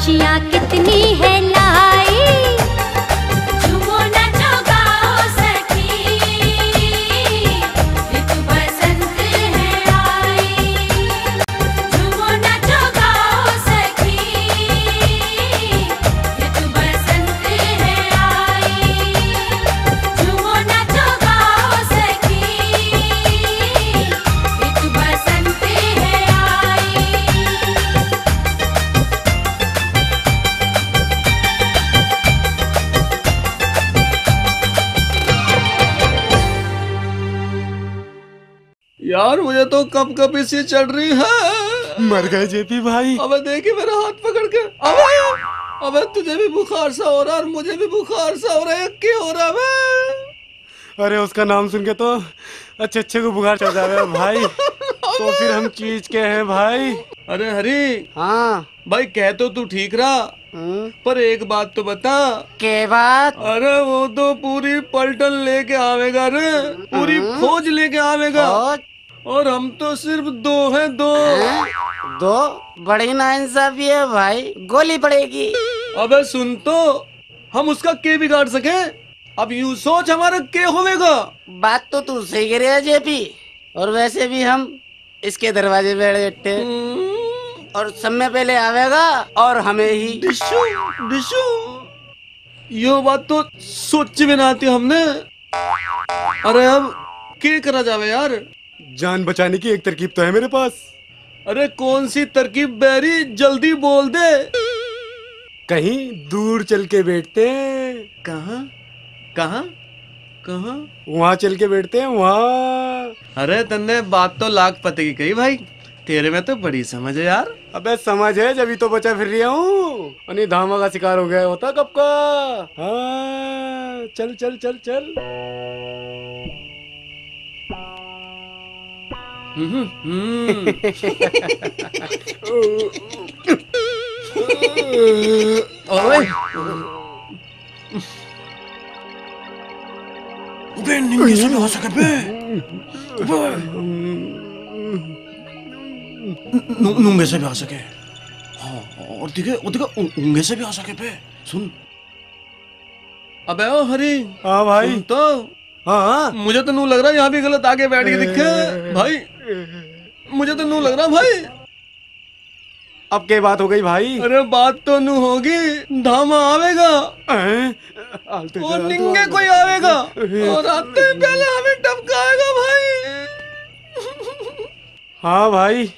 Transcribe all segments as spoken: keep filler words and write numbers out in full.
खुशियाँ कितनी है लाई। झूमो नाचो गाओ सखी, ऋतु बसंत है आई। झूमो नाचो गाओ सखी, ऋतु बसंत है आई। झूमो नाचो गाओ सखी, ऋतु बसंत है आई। यार, मुझे तो कपकपी सी चढ़ रही है। मर गए जेपी भाई। अबे देखिए मेरा हाथ पकड़ के। अबे, अबे तुझे भी बुखार सा हो रहा है और मुझे भी बुखार सा हो रहा है। क्या हो रहा है बे? अरे, उसका नाम सुन के तो अच्छे अच्छे को बुखार चढ़ जावे भाई। तो फिर हम चीज के हैं भाई? अरे हरी। हाँ। भाई, कह तो तू ठीक रहा, हम्म। पर एक बात तो बता। के बात? अरे, वो तो पूरी पलटन लेके आवेगा रे, पूरी हम्म। फौज लेके आवेगा। फौज? और हम तो सिर्फ दो हैं, दो। हैं? दो? बड़ी नाइंसाफी है भाई, गोली पड़ेगी। अबे सुन तो, हम उसका के बिगाड़ सके? अब यूं सोच, हमारा के होवेगा? बात तो तू सही कह रहा है जेपी, और वैसे भी हम इसके दरवाजे पे अड़े बैठे हैं। हम्म। और सब में पहले आवेगा और हमें ही। डिशू, डिशू। यो बात तो सोची भी ना थी हमने। अरे अब के करा जावे यार? जान बचाने की एक तरकीब तो है मेरे पास। अरे कौन सी तरकीब बैरी, जल्दी बोल दे। कहीं दूर चल के बैठते हैं। कहाँ? कहाँ? कहाँ? वहाँ चल के बैठते हैं, वहाँ। अरे तन्ने बात तो लाख पते की कही भाई, तेरे में तो बड़ी समझ है यार। अबे समझ है, जब ही तो बचा फिर रहा हूँ। अनी धामा का शिकार हो गया होता कब का। हाँ, चल चल चल चल। हम्म, हम्म। ओए। अबे, निंगे से भी आ सके बे। अबे। नू-, नूंगे से भी आ सके। हाँ, और दिखे, वो दिखे, ऊ-, ऊंगे से भी आ सके बे। सुन। अबे ओ हरी। हाँ भाई। सुन तो। हाँ, हाँ। मुझे तो नू लग रहा है यहाँ भी गलत आके बैठ के दिखे। ए। भाई, मुझे तो नू लग रहा भाई। अब के बात हो गई भाई? अरे बात तो नू होगी, धामा आवेगा। हैं? आलतू और चल, आलतू निंगे आलतू कोई आलतू। आवेगा। हैं? और आते ही पहले हमें टपकाएगा भाई। हाँ भाई,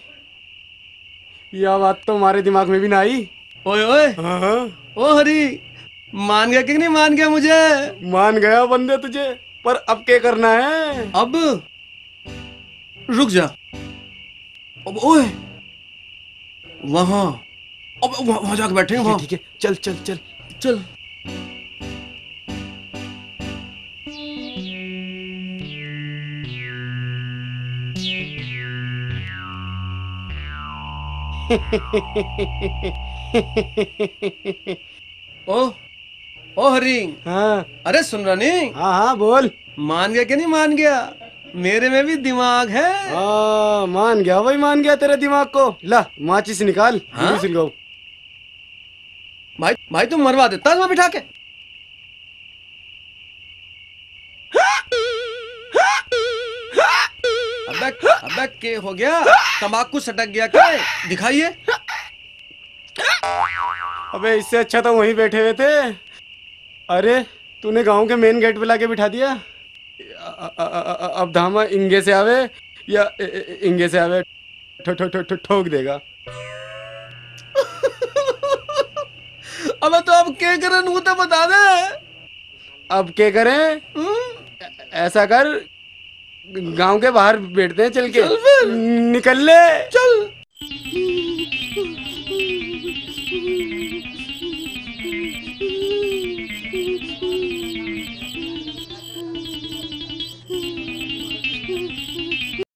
या बात तो हमारे दिमाग में भी ना आई। ओए ओए। हाँ, हाँ। ओ हरी, मान गया कि नहीं मान गया मुझे? मान गया बंदे तुझे, पर अब क्या करना है? अब रुक जा। अब ओए, वहाँ, अब वहाँ, वहाँ जाके बैठेंगे, ठीक है, वहाँ। ठीक है, चल, चल, चल। चल। ओ, ओ हरी। हाँ। अरे सुन रहा नहीं? हाँ, हाँ, बोल। मान गया कि नहीं मान गया? मेरे में भी दिमाग है। हाँ, मान गया भाई, मान गया तेरे दिमाग को। ला, माचिस निकाल, हाँ? बीड़ी सुलगाओ। भाई, भाई, तू मरवा देता है बिठा के। अबे, अबे, के हो गया? तंबाकू सटक गया क्या? दिखाइए। अबे, इससे अच्छा तो वहीं बैठे हुए थे। अरे, तूने गांव के मेन गेट पे लाके बिठा दिया। अ-, अ-, अ-, अ-, अब धामा इंगे से आवे या इ-, इ-, इंगे से आवे, ठो-, ठो-, ठो-, ठो-, ठोक देगा। अबे, तो अब के करें, वो तो बता दे। अब के करें? हम्म? ऐसा कर, गांव के बाहर बैठते हैं चल के। चल फिर। निकल ले। चल।